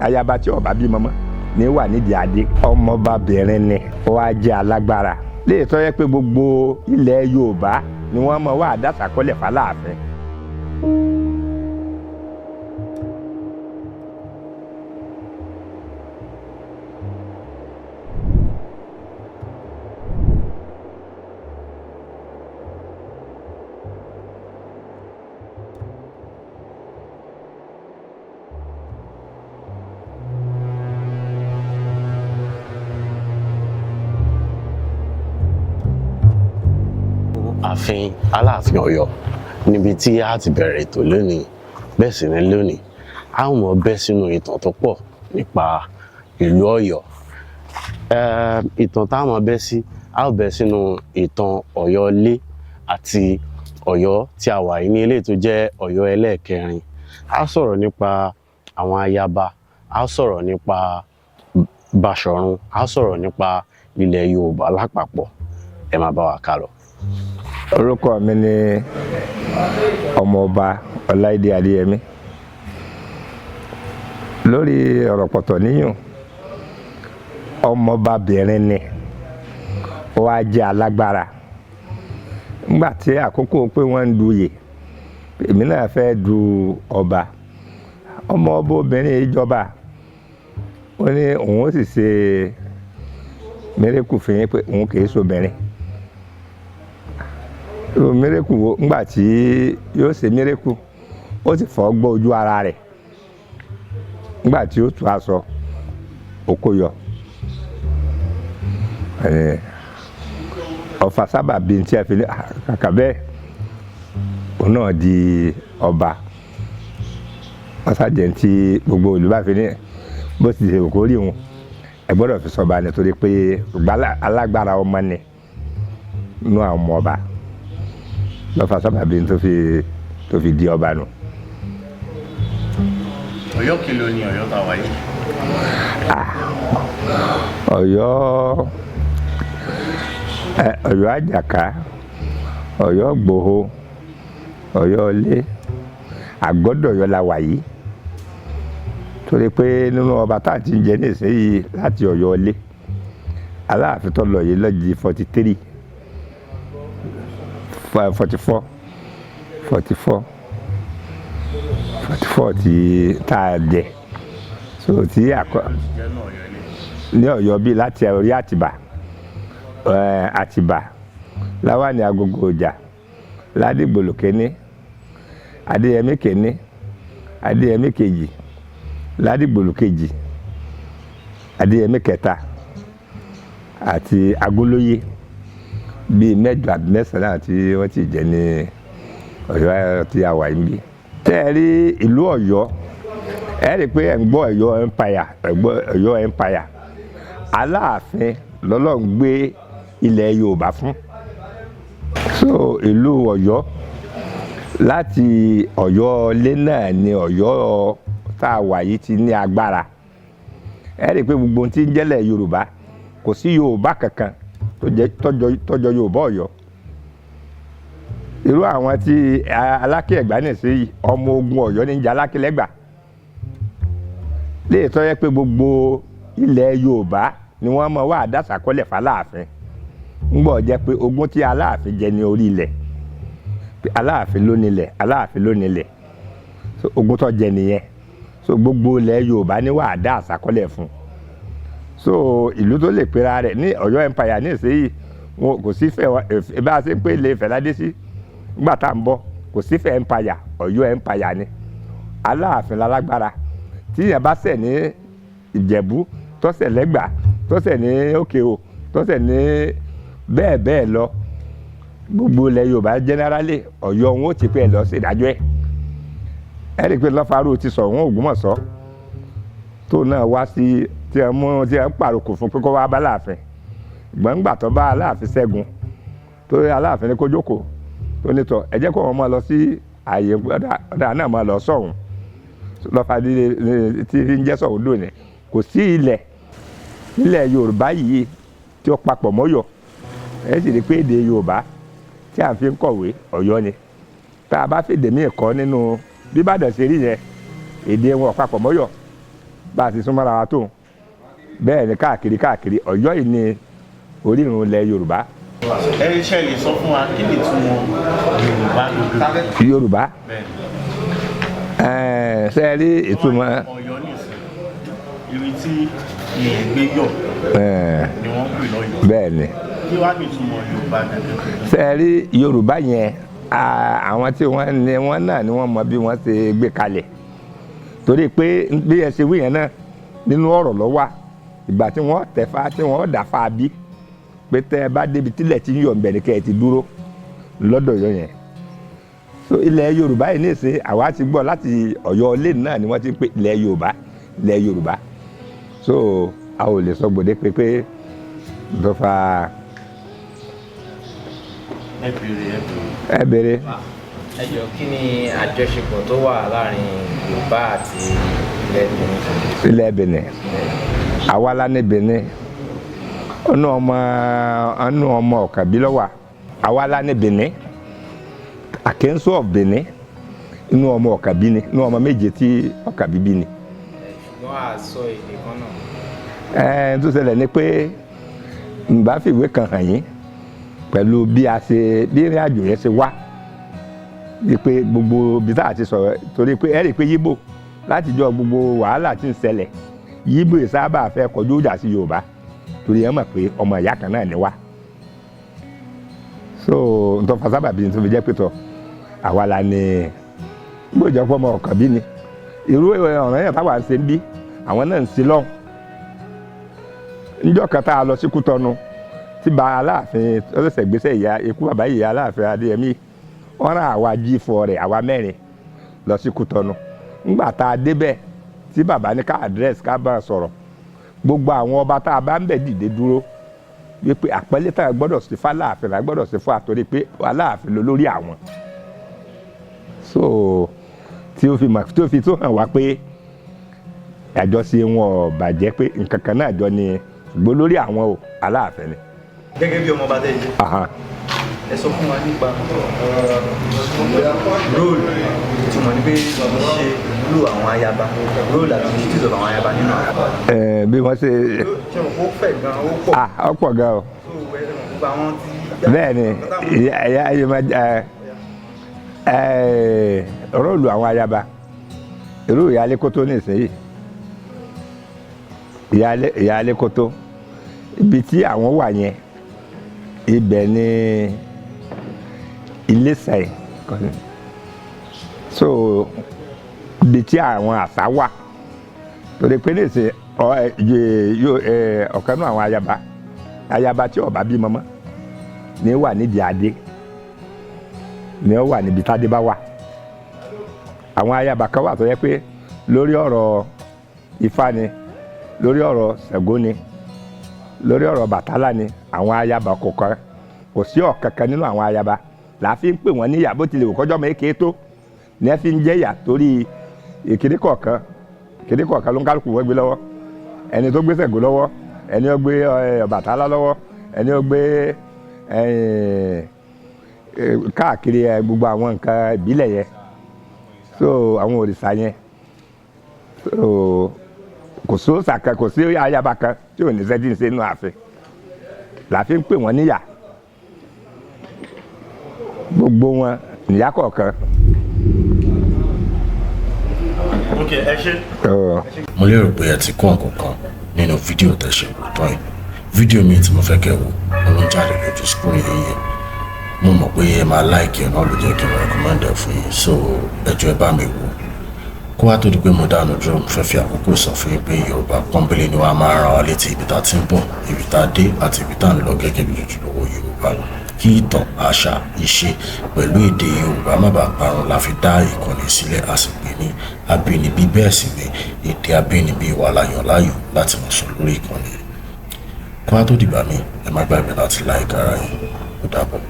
Ayaba tí ó bá bímọ mọ́ ní wà nídìí adé. Ọmọbabìnrin ni ó wá jẹ́ alágbára léè tó yẹ pé gbogbo ilẹ̀ Yorùbá ni wọ́n mọ̀ wá àdásàkọ́lẹ̀ fàlàáfin. Ààfin Aláàfin Ọ̀yọ́ níbi tí a ti bẹ̀rẹ̀ ètò lónìí. Bẹ́ẹ̀ sì ni lónìí a ó mọ̀ bẹ́ sínú ìtàn tó pọ̀ nípa ìlú Ọ̀yọ́. Ìtàn tá a mọ̀ bẹ́ sí, a ó bẹ́ sínú ìtàn Ọ̀yọ́ ilé àti Ọ̀yọ́ tí a wà yìí ní eléyìí tó jẹ́ Ọ̀yọ́ ẹlẹ́ẹ̀kẹrin. A sọ̀rọ̀ nípa àwọn ayaba, a sọ̀rọ̀ nípa Baṣọ̀run, a sọ̀rọ̀ nípa ilẹ̀ Yorùbá lápapọ̀. Ẹ máa bá wa ká lọ. Orúkọ mi ni Ọmọọba Ọláìdé Adéyẹmí. Lórí ọ̀rọ̀ pọ̀tọ̀ níyùn, ọmọbabìnrin ni ó wá jẹ́ alágbára. Nígbà tí àkókò pé wọ́n ń duyè, èmi náà fẹ́ du ọba. Ọmọọba obìnrin ìjọba ó ní òun ó sì ṣe mérekù fún yín pé òun kì í ṣobìnrin. Mérekù wo? Ńgbà tí yóò ṣe mérekù, ó sì fọ́ gbọ́ ojú ara rẹ̀. Ńgbà tí ó tú aṣọ òkò yọ, ọfà sábà bíi tí a fi ní kàkà bẹ́ẹ̀, òun náà di ọba. Wọ́n ṣàjẹ́ tí gbogbo ìlú bá fi ní bó ti ṣe kó rí òun, ẹ gbọ́dọ̀ fi sọba nítorí pé alágbára ọmọ ni nú àwọn ọmọ ọba. Lọ́fà sábà bíi tó fi di ọba nù. Ọ̀yọ́ kìlọ̀ ni Ọ̀yọ́ tá a wà yìí? Ọ̀yọ́, Ọ̀yọ́ Àjàká, Ọ̀yọ́ Gbòho, Ọ̀yọ́ ilé, àgọ́dọ̀ Ọ̀yọ́ la wà yìí. Torí pé nínú ọba tá a ti ń jẹ nísìnyí láti Ọ̀yọ́ ilé, Aláàfin tó lọ yìí lọ́jì 43, 44, 44, 44 tí tá a jẹ. So tí àkọ́ ní Ọ̀yọ́ bíi láti orí Àtìbà, Àtìbà láwàní agogo ọjà, Ládìgbòlù kínní, Adéyẹmí kínní, Adéyẹmí kejì, Ládìgbòlù kejì, Adéyẹmí kẹta àti Agolóyè bíi mẹ́jọ àbí mẹ́sàn-án tí wọ́n ti jẹ ní Ọ̀yọ́ tí a wà níbí. Tẹ́ ẹ rí ìlú Ọ̀yọ́, ẹ rí i pé ẹ̀ ń gbọ́ Ọ̀yọ́ Empire, ẹ̀ gbọ́ Ọ̀yọ́ Empire. Aláàfin lọ́lọ́run gbé ilẹ̀ Yorùbá fún. So ìlú Ọ̀yọ́ láti Ọ̀yọ́ ilé náà ni Ọ̀yọ́ tá a wà yìí ti ní agbára. Ẹ rí i pé gbogbo ohun tí ń jẹ́lẹ̀ Yorùbá, kò sí Yorùbá kankan tọ́jọ Yorùbá Ọ̀yọ́. Irú àwọn tí Aláké Ẹ̀gbá nìsín, ọmọ ogun Ọ̀yọ́ ní jẹ́ Aláké lẹ́gbà. Léè tó yẹ pé gbogbo ilẹ̀ Yorùbá ni wọ́n mọ̀ wá àdásàkọ́lẹ̀ fàlàáfin. Ńgbọ́ jẹ́ pé ogún tí Aláàfin jẹ ní orí ilẹ̀, Aláàfin ló nílẹ̀, Aláàfin ló nílẹ̀. So ogún tó jẹ nìyẹn. So gbogbo ilẹ̀ Yorùbá ní wà àdásàkọ́lẹ̀ fún. So ìlú tó lè pera rẹ̀ ní Ọ̀yọ́ Empire ní ìsinyìí, wọn kò sí fẹ́ bá a ṣe ń pè lè Fẹ̀ládé sí nígbà tá à ń bọ̀, kò sí Ifẹ̀ Empire, Ọ̀yọ́ Empire ni. Aláàfin lálágbára. Tí èèyàn bá ṣẹ̀ ní Ìjẹ̀bú, tó ṣẹ̀ lẹ́gbà, tó ṣẹ̀ ní Òkè O, tó ṣẹ̀ ní bẹ́ẹ̀ bẹ́ẹ̀ lọ, gbogbo ilẹ̀ Yorùbá generally Ọ̀yọ́ wọn ó ti pẹ́ lọ sí ìdájọ́ ẹ̀. Ẹ rí i pé lọ́fàárò ti sọ wọn Ògbómọ̀ṣọ́ tó náà wá sí tí ẹ mú tí ẹ ń pàrokò fún pé kó wá bá Aláàfin. Gbọ̀ngbà tó bá Aláàfin ṣẹ́gun, tó Aláàfin ní kó jókòó, tó ní tọ̀ ẹ jẹ́ kó wọn máa lọ sí ààyè ọ̀dà náà máa lọ sọ̀hún. Lọ́fàdí tí ń jẹ́ sọ̀hún lónìí. Kò sí ilẹ̀ nílẹ̀ Yorùbá yìí tí ó papọ̀ mọ́yọ̀. Ẹ sì rí i pé èdè Yorùbá tí à ń fi ń kọ̀wé Ọ̀yọ́ ni. Tá a bá fèdè míì kọ́ nínú bí Ìbàdàn ṣe rí yẹn, èdè wọn ò papọ̀ mọ́yọ̀. Bá a ti súnmọ́ra wa tó bẹ́ẹ̀ ni káàkiri káàkiri Ọ̀yọ́ yìí ni orírun ilẹ̀ Yorùbá. Ẹ ṣe lè sọ fún wa kí ni ìtumọ̀ Yorùbá gbogbo? Yorùbá ṣe é rí ìtumọ̀ Ọ̀yọ́ nìsín, ibi tí ilẹ̀ gbé yọ̀ ni wọ́n pè lọ́yọ̀ọ́. Bẹ́ẹ̀ ni. Kí wàá ní ìtumọ̀ Yorùbá gẹ́gẹ́? Ṣe é rí Yorùbá yẹn, àwọn tí wọ́n ní wọ́n náà ni wọ́n mọ bí wọ́n ṣe gbé kalẹ̀, torí pé bí ẹ ṣe wí yẹn náà nínú ọ̀rọ̀ ló wà. Ìgbà tí wọ́n tẹ̀fá tí wọ́n dà fa bí pé tẹ́ ẹ bá débi tílẹ̀ tí ń yọ̀ ǹbẹ̀ ni kẹ́ ẹ ti dúró lọ́dọ̀ Ọ̀yọ́ yẹn. So ilẹ̀ Yorùbá yìí nìsín, àwa ti gbọ́ láti Ọ̀yọ́ ilé náà ni wọ́n ti ń pè ilẹ̀ Yorùbá, ilẹ̀ Yorùbá. So a ò lè sọ gbòde pé tó fa. Ẹ béèrè, ẹ béèrè. Ẹ béèrè. Ẹ jọ̀ọ́, kí ni àjọṣepọ̀ tó wà láàrin Yorùbá àti ilẹ̀ Benin? Ilẹ̀ Benin, àwa la ní Benin. Ọ̀nà ọmọ ọ̀nà ọmọ Ọ̀kànbí ló wà. Àwa la ní Benin, Akenso of Benin, inú ọmọ Ọ̀kànbí ni, inú ọmọ méje tí Ọ̀kànbí bí ni. Ṣùgbọ́n a sọ èdè kan náà. Ẹ tó ṣẹlẹ̀ ni pé n bá fìwé kan hàn yín pẹ̀lú bí a ṣe bí ìrìn àjò yẹn ṣe wá, wípé gbogbo ibi tá a ti sọ̀rọ̀, torí pé ẹ rí i pé Yíbò látijọ́ gbogbo wàhálà tí ń ṣẹlẹ̀, Yíbò sábà fẹ́ kọjú ìjà sí Yorùbá, torí ẹ mọ̀ pé ọmọ ìyá kan náà ni wá. So ntọ́fà sábàbí tó fi jẹ́ pé tọ́ àwa la ní gbọ́dọ̀ pọ̀ ọmọ Ọ̀kànbí ni. Irú ọ̀ràn yẹn táwa ń ṣe ń bí, àwọn náà ń ṣe lọ́hùn. Níjọ́ kan tá a lọ sí Kútọ́nù tí ba Aláàfin ọlọ́sẹ̀ gbèsè ìyá ikú bàbá ìyá Aláàfin Adéyẹmí, wọ́n rán àwa jí fọ rẹ̀, àwa mẹ́rin lọ sí Kútọ́nù. Ńgbà tá a débẹ̀ tí bàbá ní ká address, ká bá a sọ̀rọ̀, gbogbo àwọn ọba tá a bá ń bẹ̀ dìde dúró wípé àpẹẹlẹ tá a gbọ́dọ̀ sí fáláàfin la gbọ́dọ̀ sí fún àtòrí pé Aláàfin ló lórí àwọn. So tí ó fi mọ̀, tí ó fi tó hàn wá pé àjọṣe wọn ò bàjẹ́, pé nǹkan kan náà jọ ni, ṣùgbọ́n lórí àwọn o, Aláàfin ni. Gẹ́gẹ́ bí ọmọọba tẹ́ ẹ jẹ́, ẹ sọ fún wa nípa role, ìtumọ̀ ní pé ṣe ìwúlò àwọn ayaba, role àti duties of àwọn ayaba nínú àwọn. Ẹ bí wọ́n ṣe. Ṣé o kò fẹ̀ gan, ó pọ̀? Ah, ó pọ̀ gan o. So ẹ ṣe mọ̀ gbogbo àwọn tí. Bẹ́ẹ̀ ni, ìyá ìyá ìyá máa ẹ ẹ role àwọn ayaba, irú ìyáálé kótó nísìnyí, ìyáálé kótó, ibi tí àwọn wà yẹn, ibẹ̀ ni Iléṣà. So ibi tí àwọn àṣà wà, torí pé nísìnyí ọ ẹ yẹ ọ̀kan náà àwọn ayaba tí ó bá bímọ mọ́ ní wà nídìí adé, ní ó wà níbi tádé bá wà. Àwọn ayaba kan wà tó yẹ pé lórí ọ̀rọ̀ Ifá ni, lórí ọ̀rọ̀ Ṣàngó ni, lórí ọ̀rọ̀ Bàtálá ni. Àwọn ayaba kọ̀ọ̀kan, kò sí ọ̀kankan nínú àwọn ayaba là á fi ń pè wọ́n níyà, bó tilẹ̀ wò kọjọ́ mọ́ èké tó ní ẹ fi ń jẹ́ ìyà, torí ìkíní kọ̀ọ̀kan, ìkíní kọ̀ọ̀kan ló ń kálukú wọ́n gbé lọ́wọ́. Ẹni tó gbé Ṣàngó lọ́wọ́, ẹni ó gbé Ọbàtálá lọ́wọ́, ẹni ó gbé káàkiri gbogbo àwọn nǹkan ìbílẹ̀ yẹn. So àwọn òrìṣà yẹn, so kò sóòṣà kan, kò sí ayaba kan tí ò ní sẹ́tí ń ṣe nínú ààfin là fi ń pè wọ́n níyà, gbogbo wọn níyà kọ̀ọ̀kan. Ok, ẹ ṣé. Mo lérò pé ẹ ti kọ́ nǹkan kan nínú fídíò tẹ́ ṣe wò tán yìí. Fídíò míì tí mo fẹ́ kẹ́ wò ló ń jáde lójú screen yìí. Mo mọ̀ pé ẹ máa like ẹ̀ náà ló jẹ́ kí n recommend ẹ̀ fún yín, so ẹ jọ̀ọ́, ẹ bá mi wò. Kó wá tó di pé mo dánu dúró, mo fẹ́ fi àkókò sọ fún yín pé Yorùbá pọ́nbélé ni wàá máa rán wa létí ibi tá a ti ń bọ̀, ibi tá a dé àti ibi tá a ń lọ gẹ́gẹ́ bí ojúlówó Yorùbá. Kí ìtàn, àṣà, ìṣe pẹ̀lú èdè Yorùbá má bàa parun la fi dá ìkànnì sílẹ̀, a sì pè ní Abínibí. Bẹ́ẹ̀ sì ni èdè abínibí wa la yàn láàyò láti máa sọ lórí ìkànnì yìí. Kó wá tó dìgbà míì, ẹ má gbàgbé láti like ara yín. Ó dàbọ̀.